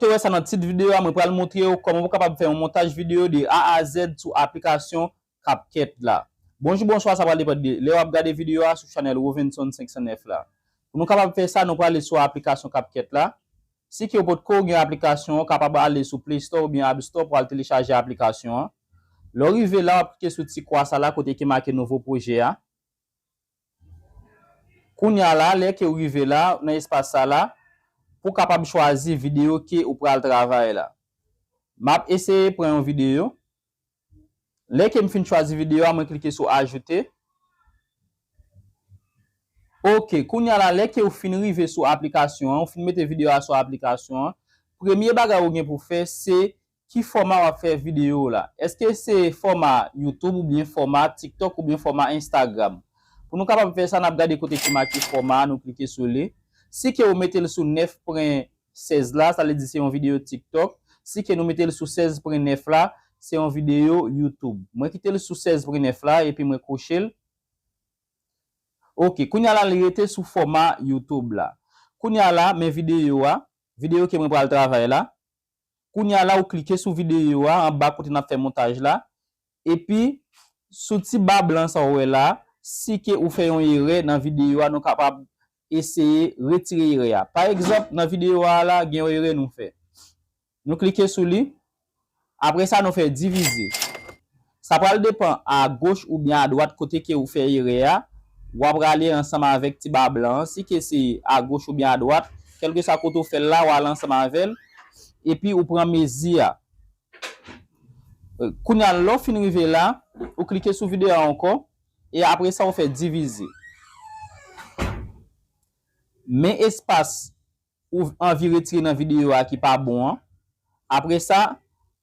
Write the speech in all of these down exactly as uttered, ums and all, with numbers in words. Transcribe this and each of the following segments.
Ou wè sa nan tit videyo a, mwen pral montre w kòman pou kapab fè yon montaj videyo de A a Z sou aplikasyon CapCut la. Bonjou, bonswa, sa pral depann de lè w ap gade videyo a sou chanèl Rovenson senk san nèf la. Pou nou kapab fè sa, nou prale sou aplikasyon CapCut la. Si ke w potko gen aplikasyon an, w kapab ale sou Play Store oubyen App Store pou al telechaje aplikasyon an. Lè w rive la, w ap klike sou ti kwa sa la kote ki make nouvo pwojè a. Kounye a la, lè ke w rive la, nan espas sa la, pou w kapab chwazi videyo ke ou pral travay la. M ap eseye pran yon videyo. Lè ke m fin chwazi videyo a, mwen klike sou ajoute. Ok, kounye a la, lè ke w fin rive sou aplikasyon an, ou fin mete videyo a sou aplikasyon an, premye bagay ou gen pou fè, se ki fòma w ap fè videyo w la. Èske se fòma YouTube oubyen fòma TikTok oubyen fòma Instagram? Pou nou kapab fè sa, n ap gade kote ki make fòma a, nou klike sou li. Si ke ou mete l sou nèf pwen sèz la, sa vle di se yon videyo TikTok. Si ke nou mete l sou sèz pwen nèf la, se yon videyo YouTube. Mwen kite l sou sèz pwen nèf la, epi mwen kwoche l. Ok, kounye a la, li rete sou fòma YouTube la. Kounye a la, men videyo a, videyo ke mwen pral travay la. Kounye a la, ou klike sou videyo a, anba kote n ap fè montaj la. Epi, sou ti ba blan sa w wè la, si ke ou fè yon erè nan videyo a, nou kapab eseye retire erè a. Pa egzanp, nan videyo a la, gen yon erè nou fè. Nou klike sou li. Apre sa, nou fè divize. Sa pral depann agoch oubyen adwat kote ke ou fè erè a. W ap rale ansanm avèk ti ba blan an. Si ke se agoch oubyen adwat, kèlkeswa kote ou fè l la, w ale ansanm avè l. Epi ou pran mezi a. Kounye a, lè w fin rive la, ou klike sou videyo a ankò. E apre sa, ou fè divize. Men espas ou anvi retire nan videyo a ki pa bon an. Apre sa,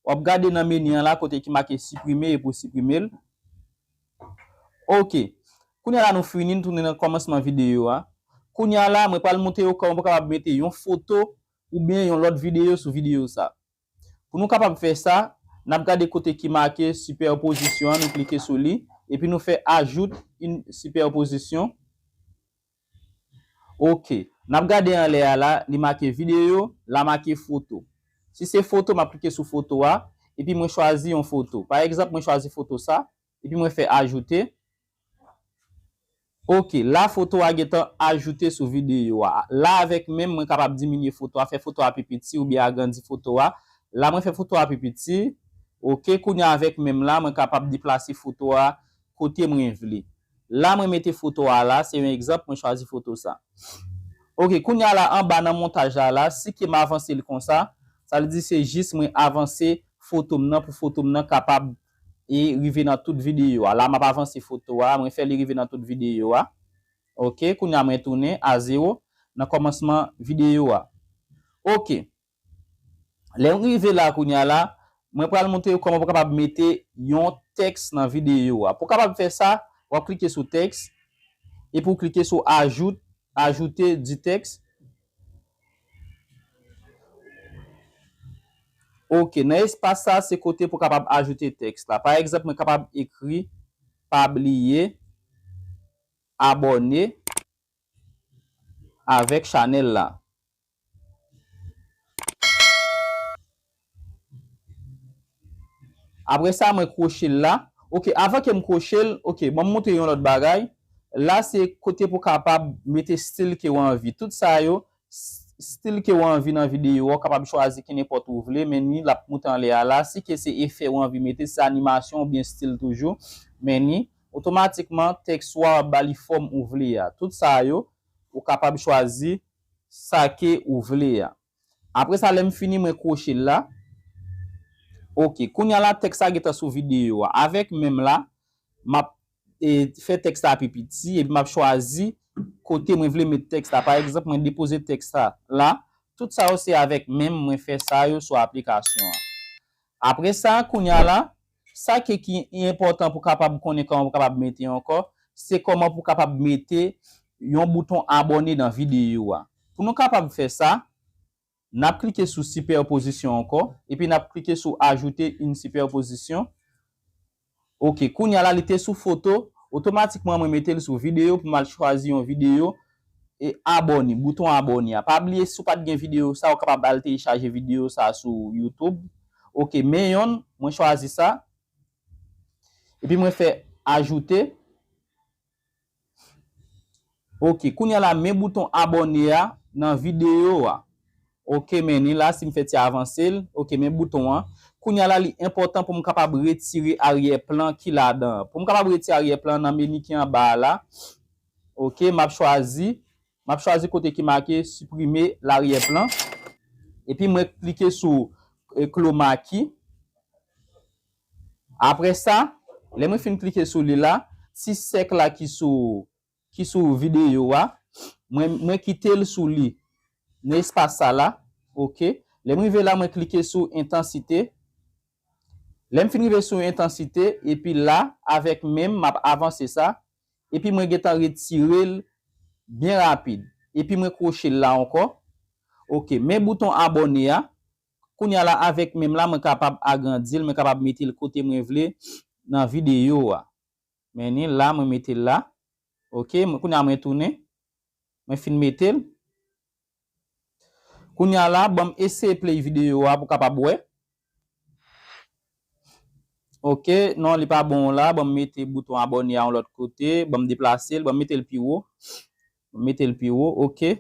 w ap gade nan meni an la kote ki make siprime epi w siprime l. Ok. Kounye a la nou fini, nou tounen nan kòmansman videyo a. Kounye a la, mwen pral montre w kòman pou kapab mete yon foto oubyen yon lòt videyo sou videyo sa. Pou nou kapab fè sa, n ap gade kote ki make sipèpozisyon an, nou klike sou li, epi nou fè ajoute une superposition. Ok. N ap gade anlè a la, li make videyo, la make foto. Si se foto, m ap klike sou foto a, epi mwen chwazi yon foto. Pa egzanp, mwen chwazi foto sa, epi mwen fè ajoute. Ok, la foto a gentan ajoute sou videyo a. La avèk men m, mwen kapab diminye foto a, fè foto a pi piti oubyen agrandi foto a. La mwen fè foto a pi piti. Ok, kounye a avèk men m la, mwen kapab deplase foto a kote mwen vle. La mwen mete foto a la, se yon egzanp, mwen chwazi foto sa. Ok, kounye a la anba nan montaj la la, si ke m avanse l konsa, sa vle di se jis mwen avanse foto m nan pou foto m nan kapab e rive nan tout videyo a. La m ap avanse foto a, mwen fè li rive nan tout videyo a. Ok, kounye a mwen tounen a zewo nan kòmansman videyo a. Ok. Lè m rive la kounye a la, mwen pral montre w kòman pou kapab mete yon tèks nan videyo a. Pou kapab fè sa, w ap klike sou tèks, epi w klike sou ajoute, ajouter du texte. Ok, nan espas sa, se kote pou kapab ajoute tèks la. Pa egzanp, mwen kapab ekri, pa bliye abòne avèk chanèl la. Apre sa, mwen kwoche l la. Ok, avan ke m kwoche l, ok, ban m montre yon lòt bagay. La, se kote pou kapab mete stil ke w anvi. Tout sa yo, s-, stil ke w anvi nan videyo a, w kapab chwazi ki nenpòt ou vle, men ni l ap moute anlè a la. Si ke se efè w anvi mete, se animasyon oubyen stil toujou, men ni otomatikman tèks ou a w ap ba li fòm ou vle a. Tout sa yo, ou kapab chwazi sa ke ou vle a. Apre sa, lè m fini, mwen kwoche l la. Ok, kounye a la, tèks la gentan sou videyo a. Avèk men m la, m ap, e, fè tèks la pi piti, epi m ap chwazi kote mwen vle met tèks la. Pa egzanp, mwen depoze tèks la la. Tout sa yo se avèk men m mwen fè sa yo sou aplikasyon an. Apre sa, kounye a la, sa ke ki enpòtan pou kapab konnen kòman pou kapab mete ankò, se kòman pou kapab mete yon bouton abòne nan videyo a. Pou nou kapab fè sa, n ap klike sou sipèpozisyon ankò, epi n ap klike sou ajouter une superposition. Ok, kounye a la, li te sou foto, otomatikman mwen mete l sou videyo pou m al chwazi yon videyo e abòne, bouton abòne a. Pa bliye, si w pa t gen videyo sa, ou kapab al telechaje videyo sa sou YouTube. Ok, men yonn, mwen chwazi sa. Epi mwen fè ajoute. Ok, kounye a la, men bouton abòne a nan videyo a. Ok, men ni la, si m fè ti avanse l. Ok, men bouton an. Kounye a la, li enpòtan pou m kapab retire aryè plan ki ladan an. Pou m kapab retire aryè plan nan meni ki anba a la. Ok, m ap chwazi, m ap chwazi kote ki make siprime laryè plan. Epi mwen klike sou, e, chroma key. Apre sa, lè mwen fin klike sou li la, ti sèk la ki sou, ki sou videyo a, mwen, mwen kite l sou li, nan espas sa la, ok. Lè m rive la, mwen klike sou entansite. Lè m fin rive sou entansite, epi la, avèk men m, m ap avanse sa, epi mwen gentan retire l byen rapid. Epi mwen kwoche l la ankò. Ok, men bouton abòne a. Kounye a la, avèk men m la, mwen kapab agrandi l, mwen kapab mete l kote mwen vle nan videyo a. Men ni la, mwen mete l la. Ok, mwen, kounye a mwen tounen. Mwen fin mete l. Kounye a la, ban m eseye play videyo a pou w kapab wè. Ok, non, li pa bon la. Ban m mete bouton abòne a yon lòt kote. Ban m deplase l, ban m mete l pi wo. Ban m mete l pi wo, ok.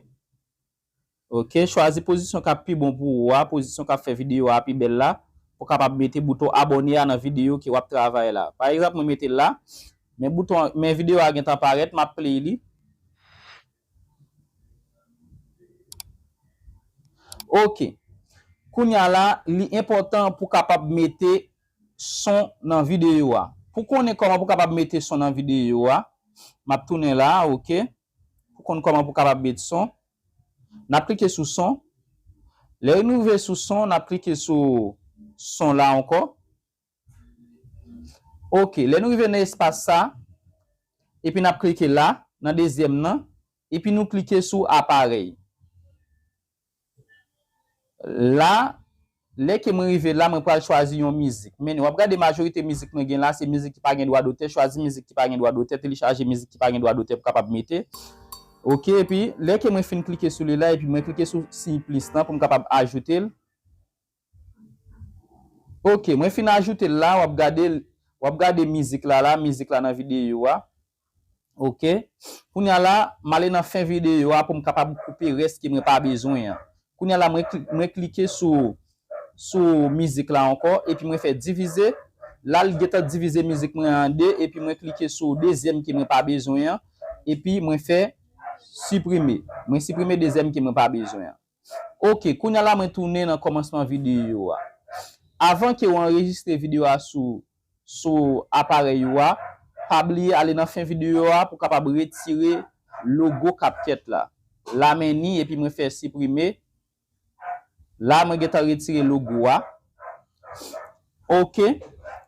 Ok, chwazi pozisyon k ap pi bon pou ou a, pozisyon k ap fè videyo a pi bèl la, pou w kapab mete bouton abòne a nan videyo ke w ap travay la. Pa egzanp, mwen mete l la, men bouton, men videyo a gentan parèt, m ap play li. Ok. Kounye a la, li enpòtan pou w kapab mete son nan videyo a. Pou konnen kòman pou w kapab mete son nan videyo a, m ap tounen la, ok. Pou konn kòman pou w kapab met son, n ap klike sou son. Lè nou rive sou son, n ap klike sou son la ankò. Ok, lè nou rive nan espas sa, epi n ap klike la, nan dezyèm nan, epi nou klike sou aparèy. La, lè ke mwen rive la, mwen pral chwazi yon mizik. Men w ap gade majorite mizik mwen gen la, se mizik ki pa gen dwa dotè. Chwazi mizik ki pa gen dwa dotè, telechaje mizik ki pa gen dwa dotè pou kapab mete. Ok, epi lè ke mwen fin klike sou li la, epi mwen klike sou siy plis lan pou m kapab ajoute l. Ok, mwen fin ajoute l la, w ap gade, w ap gade mizik la la, mizik la nan videyo a. Ok. Kounye a la, m ale nan fen videyo a pou m kapab koupe rès ke mwen pa bezwen an. Kounye a la, mwen kli-, mwen klike sou, sou mizik la ankò, epi mwen fè divize. La, l gentan divize mizik mwen an de, epi mwen klike sou dezyèm ke mwen pa bezwen an, epi mwen fè siprime. Mwen siprime dezyèm ke mwen pa bezwen an. Ok, kounye a la mwen tounen nan kòmansman videyo a. Avan ke w anrejistre videyo a sou, sou aparèy ou a, pa bliye ale nan fen videyo a pou w kapab retire logo CapCut la. La men ni epi mwen fè siprime. La mwen gentan retire logo a. Ok.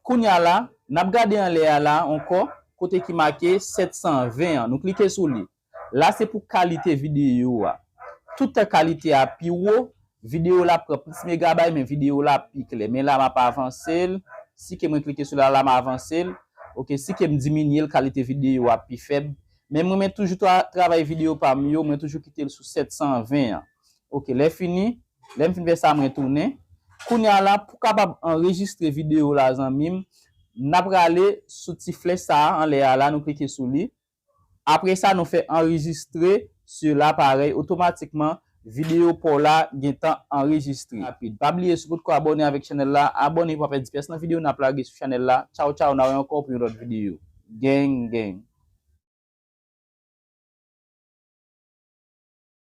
Kounye a la, n ap gade anlè a la ankò, kote ki make sèt san ven an. Nou klike sou li. La se pou kalite videyo a. Tout tan kalite a pi wo, videyo la ap pran plis megabay, men videyo la ap pi klè. Men la m ap avanse l. Si ke mwen klike sou la, la m avanse l. Ok, si ke m diminye l, kalite videyo a pi fèb. Men mwen, mwen toujou tra-, travay videyo pa m yo, mwen toujou kite l sou sèt san ven an. Ok, lè fini, lè m fin fè sa, mwen tounen. Kounye a la, pou kapab anrejistre videyo la, zanmi m, n ap rale sou ti flèch sa a anlè a la, nou klike sou li. Apre sa, nou fè anrejistre sur l'appareil, otomatikman, videyo pa w la gentan anrejistre. Rapid. Pa bliye, si w potko abòne avèk chanèl la, abòne pou w pa pèdi pyès nan videyo n ap lage sou chanèl la. Tchaw, tchaw, n a wè ankò pou yon lòt videyo. Gang, gang.